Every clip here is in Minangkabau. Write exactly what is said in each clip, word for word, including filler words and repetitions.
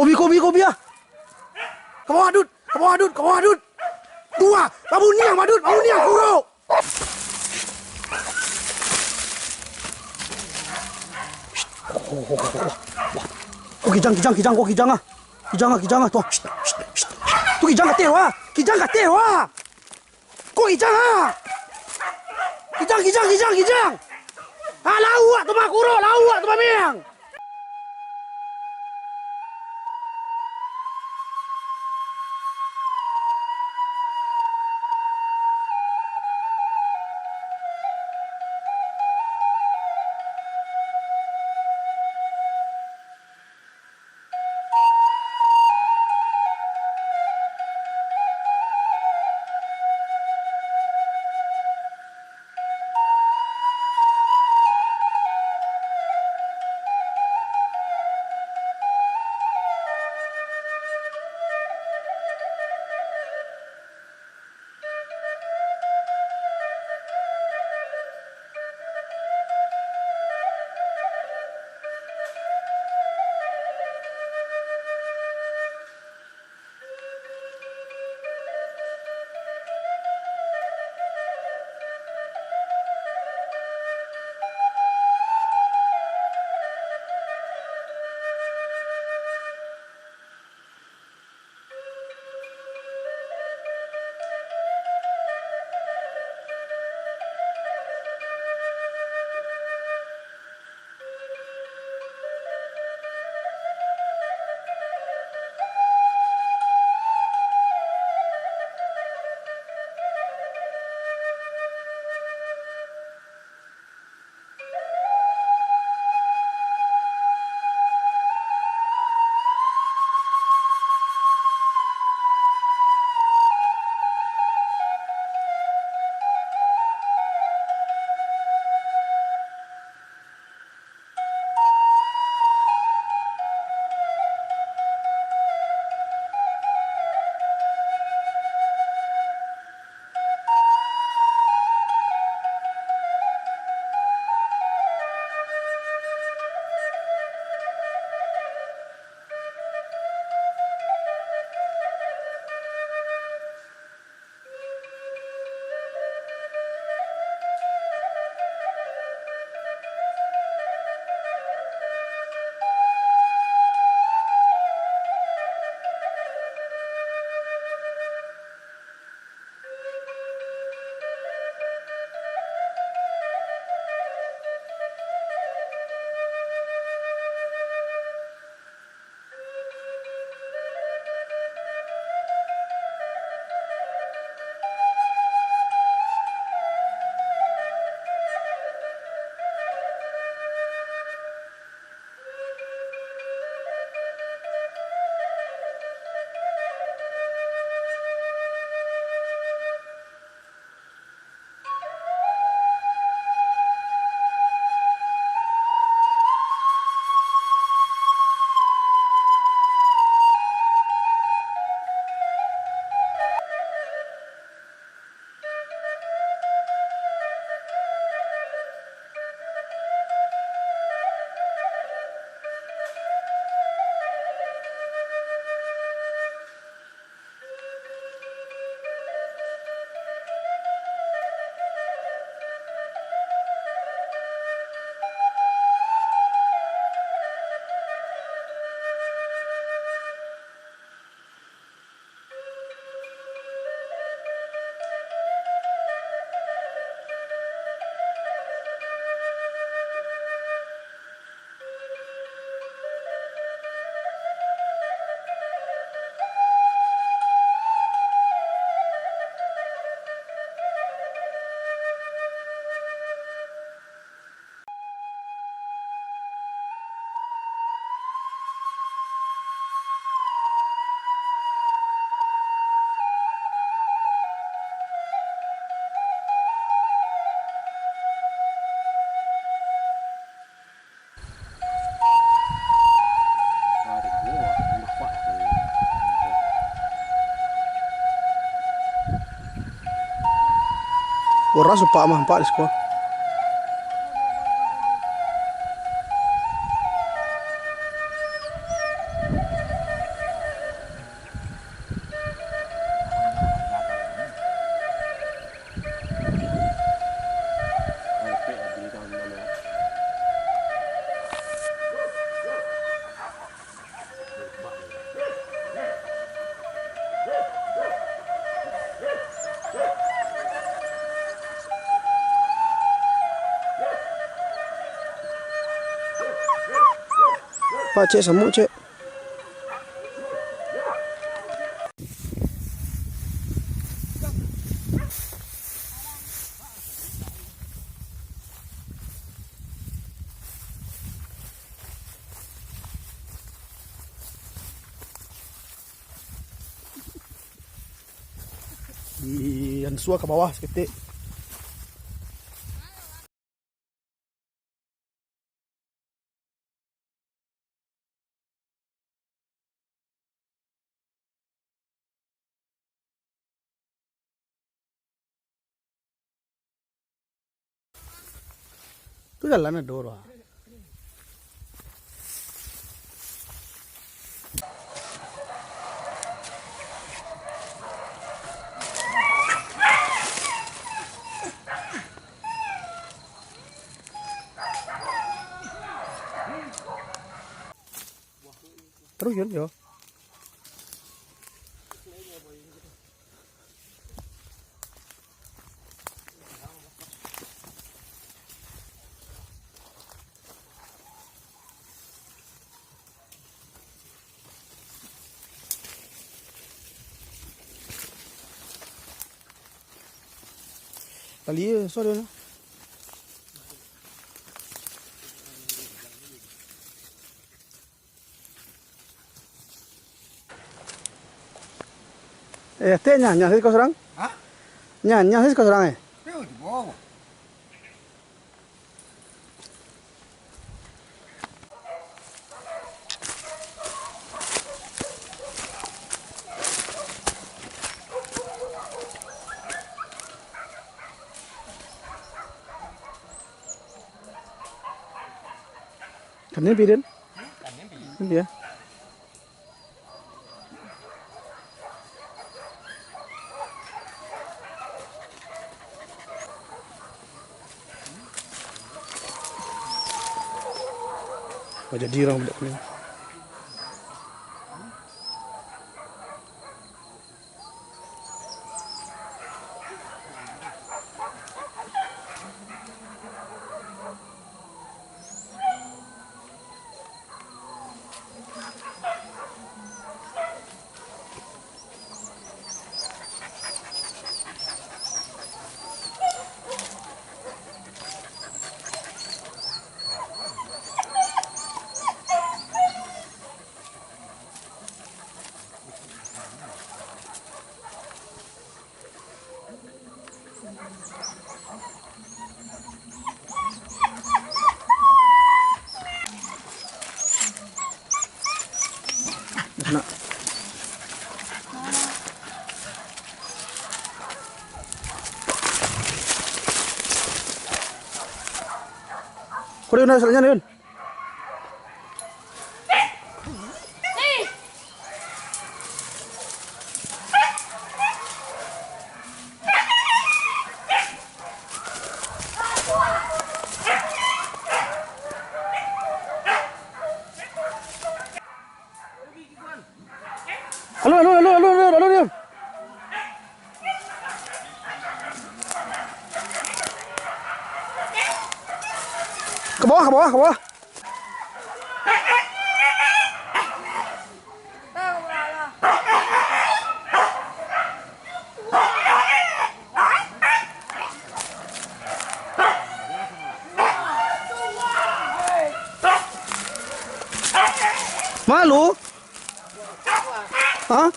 Kobi, kobi, kobi ah. Ka bawah, Dut. Ka bawah, Dut. Ka bawah, Dut. Tu ah. Babuniang, Dut. Babuniang, kuro. Oh, kijang, kijang, kijang, ko kijang ah. Kijang ah, kijang ah, tu ah. Tu kijang ka ateh tu ah. Kijang ka ateh tu ah. Ko kijang ah. Kijang, kijang, kijang, kijang. Ah, lauak tu mah kuro, lauak tu mah miang. Urang supak mah, Pak, di siko. Pak, cek samuik, cek. Di ansua ka bawah saketek. Tu jalan ado tu. Terus, Yun, yo. Tali, sorry, nah. Eh, tek nyo, nyo sajo kau surang? Hah? Nyo, nyo sajo kau surang, eh? Iyo, di bawah. Kan nyo pi den? Kan nyo pi. Kan nyo pi, yo. Oh, jadi urang budak ko. Nak. Kau dah nak salatnya, Yun? Alun, alun, alun, alun, alun, alun, alun. Ka bawah, ka bawah, ka bawah. Malu? Hah?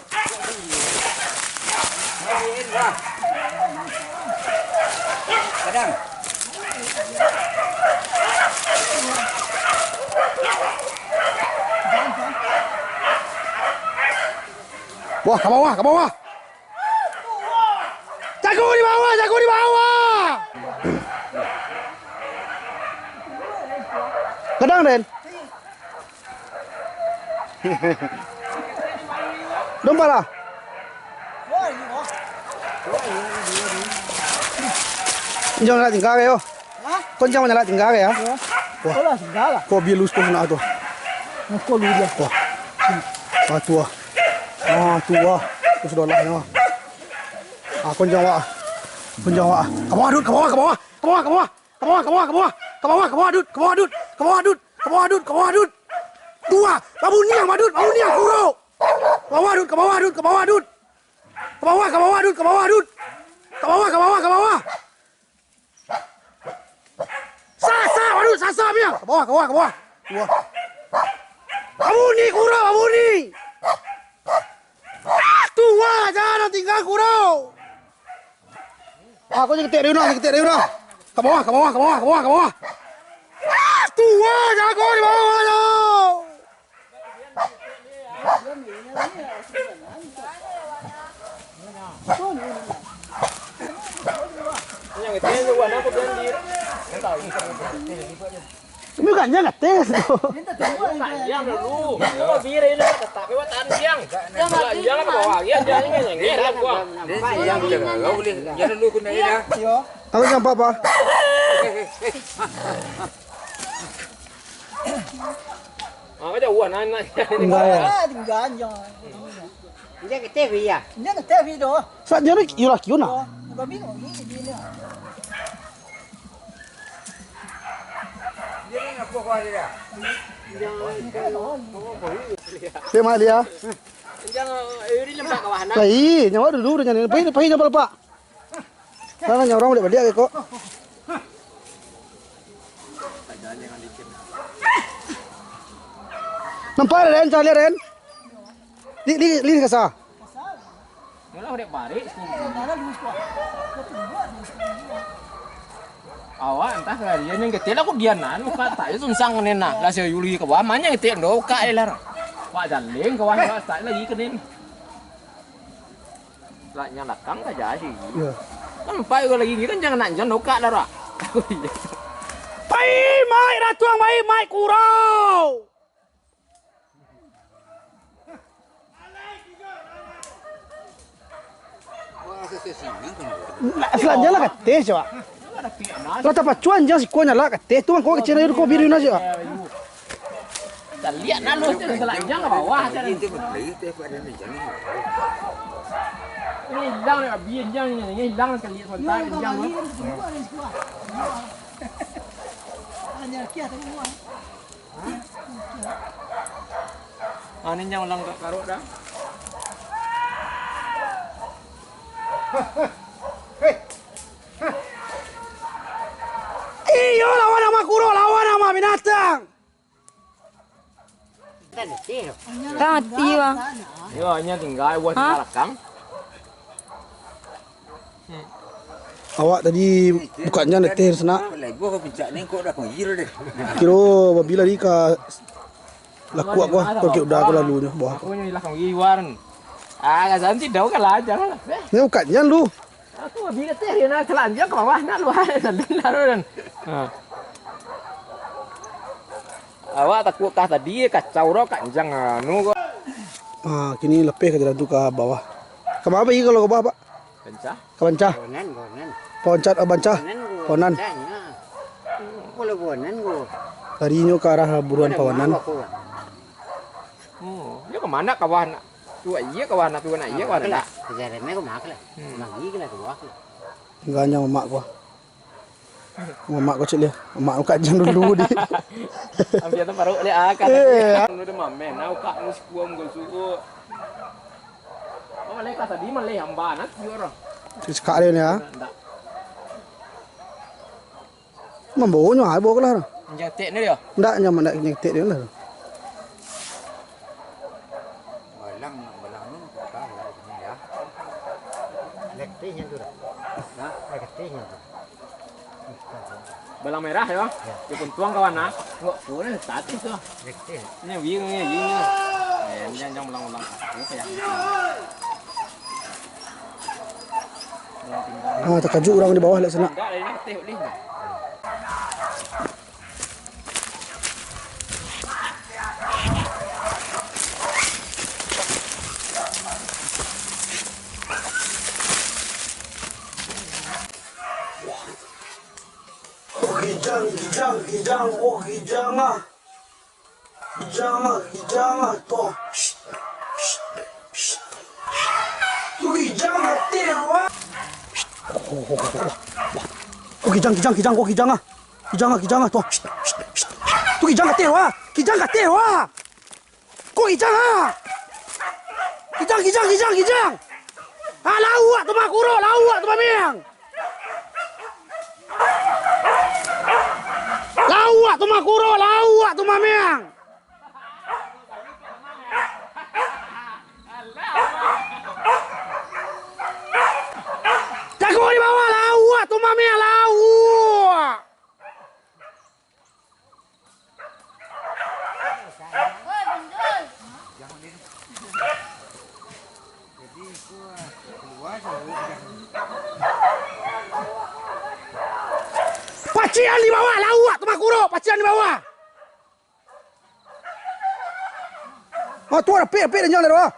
Kadang. Wah, ka bawah, ka bawah. Jago di bawah, jago di bawah. Kadang, Den. Domba lah. Jangan lah tinggal yo. Hah? Kau jangan lah tinggal ya. Yo. Wah. Kau lah segala. Kau biar lurus kau nak tu. Kau lu dia. Wah. Ah, tu ah. Ah, tu ah. Tu sudah lah nyawa. Ah, kau jangan wak. Kau jangan wak. Ka bawah, Dut, ka bawah, ka bawah. Ka bawah, ka bawah. Ka bawah, ka bawah, ka bawah. Ka bawah, ka bawah, Dut. Ka bawah, Dut. Ka bawah, Dut. Ka bawah, Dut. Tuah, babuni ang, Madut, babuni ang, kuro. Ka bawah, Dut, ka bawah, Dut, ka bawah, Dut. Ka bawah, ka bawah, Dut, ka bawah, Dut. Ka bawah, ka bawah, ka bawah. Sasa, Madut, sasa, Miang. Ka bawah, ka bawah, ka bawah. Tuah. Babuni, kuro, babuni. Ah, tuah, jan tingga, kuro. Ah, kau jangan ketek dari urang, jangan ketek dari urang. Ka bawah, ka bawah, ka bawah, ka bawah, ka bawah. Ah, tuah, jago di bawah tu. Kami kan jangan tes tu. Yang dulu, biro ini tetap lewat tadi, Yang. Yang ke bawah, Yang, Yang, Yang, Yang, Yang. Yang dulu kena ini, ya. Aku nampak apa? Ah, kau jauh, nah, nah. Enggak, ya. Ah, tinggal aja. Dia ke T V, ya? Dia ke T V tu. Sa-, dia ni, iyo lah, kiun lah. Oh, bukan bingung, ini dia ni. Dia ni apa kau ada dah? Dia mak dia. Jangan, eh, ini lembak kawan, nah. Lah, ih, nyawa dulu dah nyanyi. Pai, pai nyawa lepak. Sana nyawa orang baliak-baliak kok. Nampak, Ren? Cari, Ren. Li, li, li kasa. Yalah, dek barik. Awak entah kalian yang ketek lah, kok dianan, muka tak, ya, sunsang kenen nah. Lah, saya Yuli ke bawah, mana yang ketek ndo, kak, eh, lah. Pak Jaling ke bawah, tak lagi kenen. Lah, yang lakang saja sih. Iya. Kan empat orang lagi ni kan jangan nak jangan nokak lah, Rak. Pai, mai, ratuang, mai, mai, kurau. Lah, selanjang lah kateh, coba. Lah tapacuan jang sikuanyo lah kateh tu, mangko kecil ayo ko biru aja. Kita lihat lalu tu, selanjang ke bawah aja. Ini hilang dah, biar jang ni, ini hilang sekali sebentar, jang tu. Hanya kia tu. Ah, ni jang ulang ka-, karuk dah. Iyo, lawan ama kuro, lawan ama binatang. Kan mati, bang. Yo, hanya tinggal buat belakang. Awak tadi bukannya neteh sanak. Lebuh ka puncak ni, kok dah panggil deh. Kiro babila di ka lakuak gua, kok kek udah aku lalu nyo, bawah. Aku nyo ilah kami iwan. Ah, kasan ti dau kalah aja lah. Ni bukannya lu. Aku babila teh, yo, nak telanjang ke bawah, nak luar, nak dengar, kan. Ha. Awak takut kah tadi, kacau dah, kanjang, anu, kok. Ah, kini lapeh ka jalan tu ka bawah. Ka ma pai kalau ka bawah, Pak? Pancah. Ka Pancah? Bonan, Bonan. Pancah, ah, Pancah. Bonan, Bonan. Bonan. Nah. Kalau Bonan, Bonan. Larinyo ka arah buruan Pawanan. Bonan, Bonan. Oh, dia ka ma ka bawah nak? Tu iya ka bawah nak, tu nak iya ka bawah nak. Kejar dia ka ma lah. Hmm. Lagi ka lah ka bawah. Tinggalnyo mamak gua. Mamak kau cek lihat. Mamak kau kajian dulu di. Ambil tu baru lihat, ah, kan. Eh. Anu dah mamen, nah, ukak nu sikuam gua suruh. Oh, malai ka tadi, malai hamba, nah, tu orang. Cakak dia ni, ah. Ndak. Mambawonyo, ah, bawa keluar. Nyetek ni dia? Ndak, nyaman ndak nyetek dia lah. Balang, balang nun, buka lah, ini ya. Letih nyan tu dah. Nah, letih nyan tu. Balang merah ya? Ya. Dia pun tuang kawan, ah. Enggak boleh status tu. Letih. Ini wing, ini wing. Eh, jangan, jangan ulang-ulang. Apa ya? Ah, takajut urang di bawah lah sanak. Enggak, ini letih boleh. Oh, kijang, kijang, kijang, oh, kijang, ah. Kijang, ah, kijang, ah, toh. Tu kijang, ah, teh, wah. Oh, kijang, kijang, kijang, oh, kijang, ah. Kijang ah, kijang ah, tu. Tu kijang kateh wah. Kijang kateh wah. Kok kijang, ha? Kijang, kijang, kijang, kijang. Ha, lauak tu mah kuro, lauak tu mah meang. Lauak tu mah kuro, lauak tu mah meang. Jago di bawah, lauak tu mah meang, lauak. Pacian di bawah, lauak tu mah kuro, pacian di bawah. Oh, tu rapek, rapek, dan nyo lah, oh.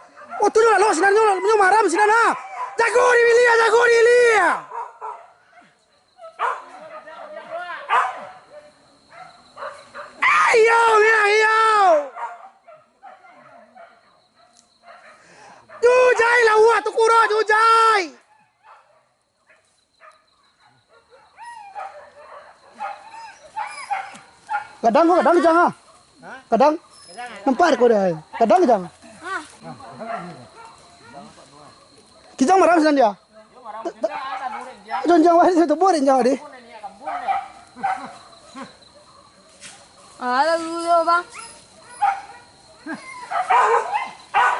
Oh, tu nyo lah, lo, sinan nyo, nyo maram, sinan, ah. Jago di bilik, jago di bilik. Ayo, ayo. Jujai lauak tu kuro, jujai. Kadang ko, kadang kijang, ah. Kadang. Nampak ko dah. Kadang kijang. Kijang maram sinan dia. Janjang wari tu, buat janjang wari. Ada dulu yo, Bang.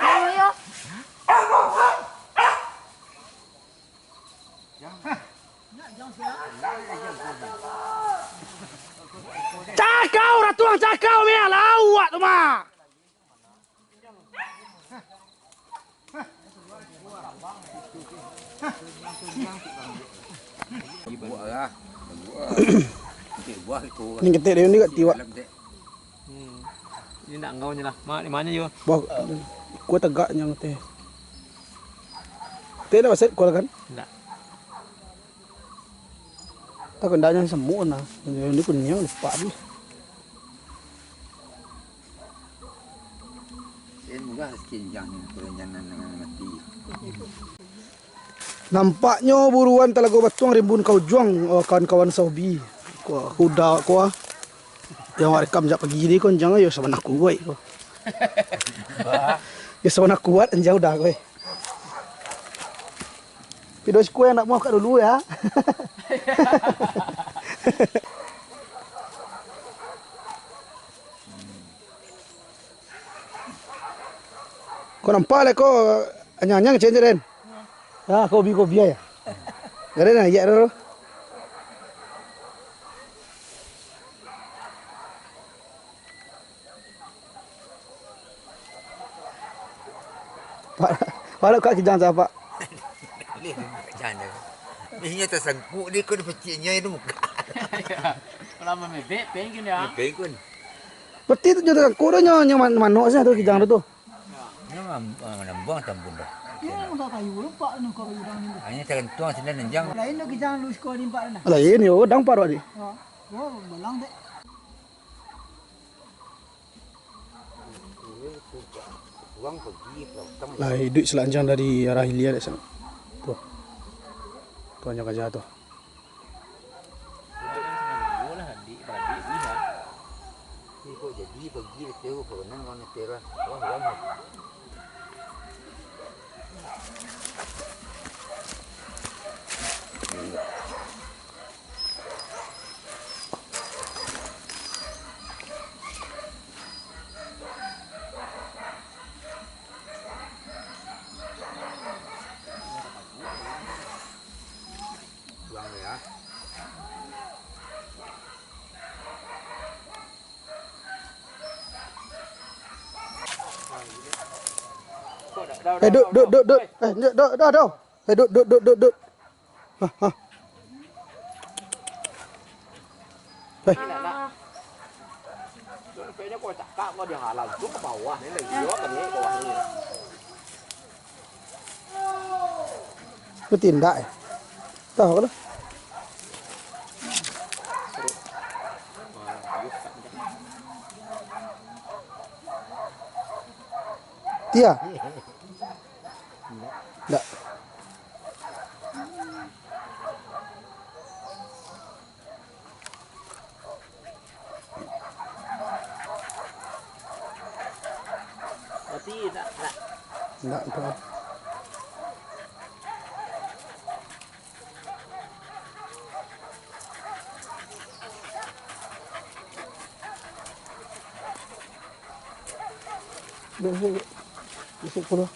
Dulu yo. Cakau, ratuang cakau, meh, lauak tu mah. Buah lah. Buah. Buah itu. Ni ketek dia ni kat tiwak. Hmm. Ini nak ngau je lah. Mak, di mana yo? Bah, kuat tegak nyang teh. Teh dah basah kuat kan? Ndak. Tak kena nyang semua nah. Ini kuning lepak ni. Sen murah skin jang ni, kalau jangan dengan mati. Nampaknyo buruan Talago Batuang rimbun ka ujuang, oh, kawan-kawan sahobi. Kuah, kuda, kuah. Yang awak rekam jak pagi ni, kon, jang, ayo, sabana kuat ko. Yo, sabana kuat, anjau dah ko, eh. Pido sikua yang nak muah kat dulu, ya. Ko nampak lah ko, anyang-anyang kecil je, Den. Ah, ko hobi-hobi aja. Jadi nah, iya dulu. Pak, walau kak kijang siapa? Boleh, kijang dia. Inyo tasangkuk dia, ko dipeciknyo itu muka. Kalau mamebek, pengin dia. Pengin. Berarti tu nyo tasangkuk tu nyo, nyo man-, manok sih tu kijang tu tu. Nyo mam-, manambuang tambun dah. Iyo, lah mudah kayu, nampak tu muka kayu dang ni. Hanya tagantuang sinan anjang. Lain tu kijang lu siko di empat tu nah. Lain yo, dang paruak di. Ha. Yo, balang dek. Lah, iduik salanjang dari arah hilia dek sana. Tu. Tu anjang kaja tu. Iko jadi pagi tu, pernah lawan Tera. Wah, lama. Eh, duk, duk, duk, duk. Eh, duk, duk, duk, duk. Eh, duk, duk, duk, duk, duk. Hah, hah. Eh. Betindak, eh. Tahu lah. Iya. Ndak. Ndak tu. Besok, besok pulang.